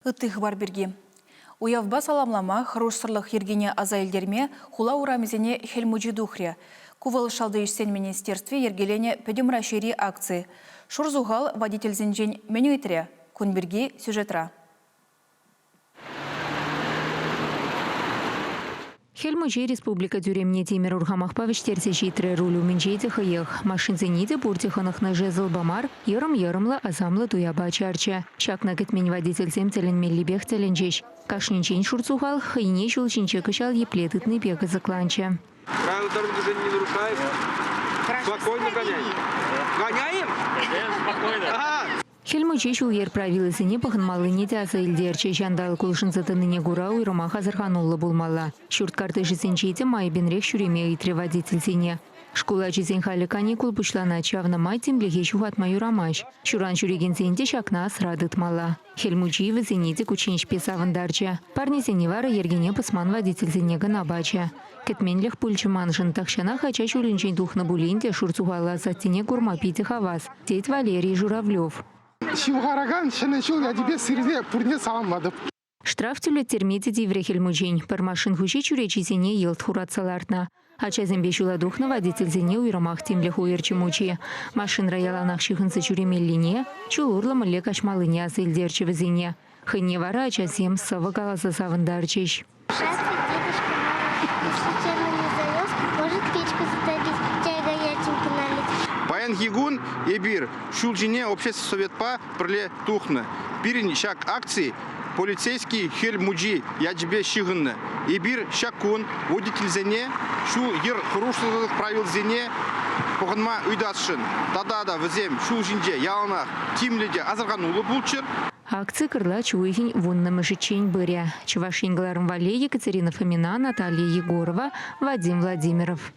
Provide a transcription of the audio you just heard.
Ытти хыпар пирки. Уявпа саламлама, хӑрушсӑрлӑх йӗркине аса илтерме хула урамӗсене Хӗл Мучи тухрӗ. Ку вӑл Шалти ӗҫсен министерстви йӗркеленӗ Пӗтӗм Раҫҫейри акци. Шурсухал водительсенчен мӗн ыйтрӗ? Кун пирки сюжетра. Хӗл Мучи республика тӳремне тимӗр урхамахпа вӗҫтерсе ҫитрӗ, руль умӗнче те хӑех. Машинсене те пурте хӑнӑхнӑ жезлпа мар, йӑрӑм-йӑрӑмлӑ асамлӑ туяпа чарчӗ. Ҫакна кӗтмен водительсем тӗлӗнмеллипех тӗлӗнчӗҫ. Кашнинчен шурсухал хӑйне ҫул ҫинче кӑҫал епле тытнипе кӑсӑкланчӗ. Правила дорожного движения не нарушаем. Спокойно гоняем. Гоняем? Гоняем спокойно. Хӗл Мучи ҫул-йӗр правилисене пӑхӑнмаллине те аса илтерчӗ. Ҫанталӑк улшӑнса тӑнине кура уйрӑмах асӑрхануллӑ пулмалла. Ҫурт картишӗсенче те майӗпенрех ҫӳреме ыйтрӗ водительсене. Шкул ачисен халӗ каникул пуҫланать, ҫавна май тимлӗхе ҫухатма юрамасть. Ҫуран ҫӳрекенсен те ҫакна асра тытмалла. Хӗл Мучи вӗсене те кучченеҫпе савӑнтарчӗ. Парнесене вара йӗркене пӑсман водительсене кӑна пачӗ. Кӗтменлӗх пулчӗ маншӑн. Тахҫанах ача ҫулӗнчен тухнӑ пулин те шурсухаллӑ асаттене курма питӗ хавас, тет Валерий Журавлев. Ҫывхаракан Ҫӗнӗ ҫул ячӗпе сире пурне саламлатӑп. Штраф тӳлеттерме те тиврӗ Хӗл Мучин. Пӗр машин хуҫи чӳречисене йӑлт хуратса лартнӑ. Ачасемпе ҫула тухнӑ водительсене уйрӑмах тимлӗх уйӑрчӗ мучи. Машинра яланах ҫыхӑнса ҫӳремеллине, ҫул урлӑ мӗнле каҫмаллине аса илтерчӗ вӗсене. Хӑйне вара ачасем сӑвӑ каласа савӑнтарчӗҫ. Здравствуй, дедушка Мороз. Если случайно не завез, может печку затопить, чай горяченький налить. Паянхи кун эпир ҫул ҫине общество советпа пӗрле тухнӑ. Пирӗн ҫак акци полицейский Хӗл Мучи ячӗпе ҫыхӑннӑ. Эпир ҫак кун водительсене ҫул-йӗр хӑрушсӑрлӑх правилисене пӑхӑнма ыйтасшӑн. Тата та вӗсем ҫул ҫинче яланах тимлӗ те асӑрхануллӑ пулччӑр. Акци кӑрлач уйӑхӗн вуннӑмӗшӗччен пырӗ. Чӑваш Ен кӑларӑм валли Екатерина Фомина, Наталья Егорова, Вадим Владимиров.